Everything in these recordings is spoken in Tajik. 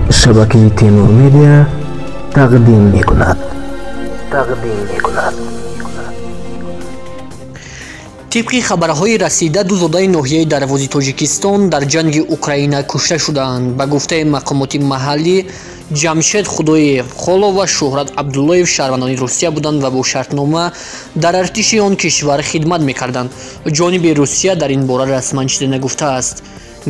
Шабакаи Темур Медиа тақдим мекунад. Тибқи хабарҳои расида, ду зодаи ноҳияи Дарвози Тоҷикистон дар ҷанги Украина кушта шудаанд. Ба гуфтаи мақомоти маҳаллӣ, Ҷамшед Худоев Холов ва Шӯҳрат Абдуллоев шаҳрвандони Русия буданд ва бо шартнома дар артиши он кишвар хидмат мекарданд. Ҷониби Русия дар ин бора расман чизе нагуфтааст.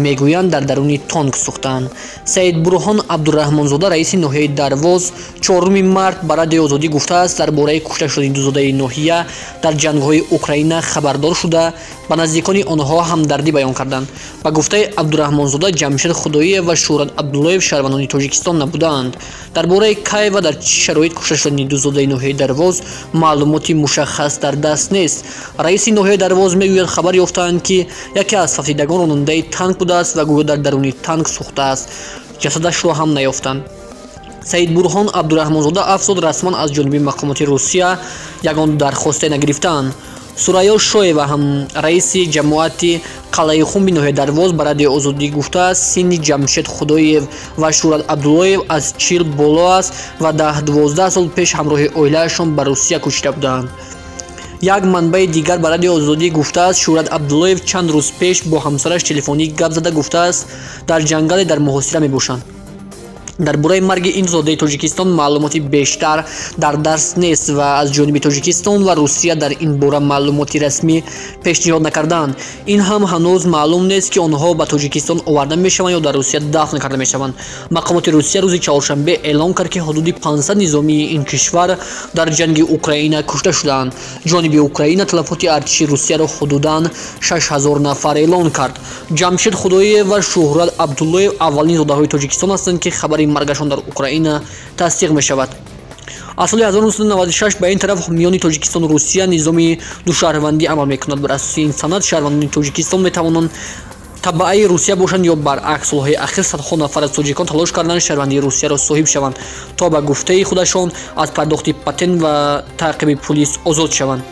Мегӯянд, дар даруни танк сӯхтаанд. Саидбурҳон Абдураҳмонзода, раиси ноҳияи Дарвоз, 4 март ба Радиои Озодӣ гуфтааст, дар бораи кушта шудани ду зодаи ноҳия дар ҷангҳои Украина хабардор шуда, ба наздикони онҳо ҳамдардӣ баён карданд. Ба гуфтаи Абдураҳмонзода, Ҷамшед Худоев ва Шӯҳрат Абдуллоев шаҳрвандони Тоҷикистон набудаанд. Дар бораи кай ва дар чӣ шароит кушта шудани ду зодаи ноҳияи Дарвоз маълумоти мушаххас дар даст нест. Раиси ноҳияи Дарвоз мегӯяд, хабар ёфтаанд, ки яке аз фавтидагон ронандаи танк будааст ва гӯё дар даруни танк сӯхтааст. Ҷасадашро ҳам наёфтанд. Саидбурҳон Абдураҳмонзода афзуд, расман аз ҷониби мақомоти Русия ягон дархосте нагирифтаанд. Сурайё Шоева, ҳам раиси ҷамоати Қалъаи Хумби ноҳияи Дарвоз, ба Радиои Озодӣ гуфтааст, синни Ҷамшед Худоев ва Шӯҳрат Абдуллоев аз 40 боло аст ва 10-12 сол пеш ҳамроҳи оилаашон ба Русия кӯчида буданд. Як манбаи дигар ба Радиои Озодӣ гуфтааст, Шӯҳрат Абдуллоев чанд рӯз пеш бо ҳамсараш телефонӣ гап зада гуфтааст, дар ҷангале дар муҳосира мебошанд. Дар бораи марги ин зодаи Тоҷикистон маълумоти бештар дар даст нест ва аз ҷониби Тоҷикистон ва Русия дар ин бора маълумоти расмӣ пешниҳод накардаанд. Ин ҳам ҳанӯз маълум нест, ки онҳо ба Тоҷикистон оварда мешаванд ё дар Русия дафн карда мешаванд. Мақомоти Русия рӯзи чаҳоршанбе эълон кард, ки ҳудуди 500 низомии ин кишвар дар ҷанги Украина кушта шудаанд. Ҷониби Украина талафоти артиши Русияро ҳудудан 6000 нафар эълон кард. Ҷамшед Худоев ва Шӯҳрат Абдуллоев аввалин зодаҳои Тоҷикистон ҳастанд, ки хабари маргашон дар Украина тасдиқ мешавад. Аз соли 1996 ба ин тараф миёни Тоҷикистону Русия низоми душаҳрвандӣ амал мекунад. Бар асоси ин санад шаҳрвандони Тоҷикистон метавонанд табаъаи Русия бошанд ё баръакс. Солҳои ахир садҳо нафар аз тоҷикон талош карданд шаҳрвандии Русияро соҳиб шаванд, то ба гуфтаи худашон аз пардохти патент ва таъқиби пулис озод шаванд.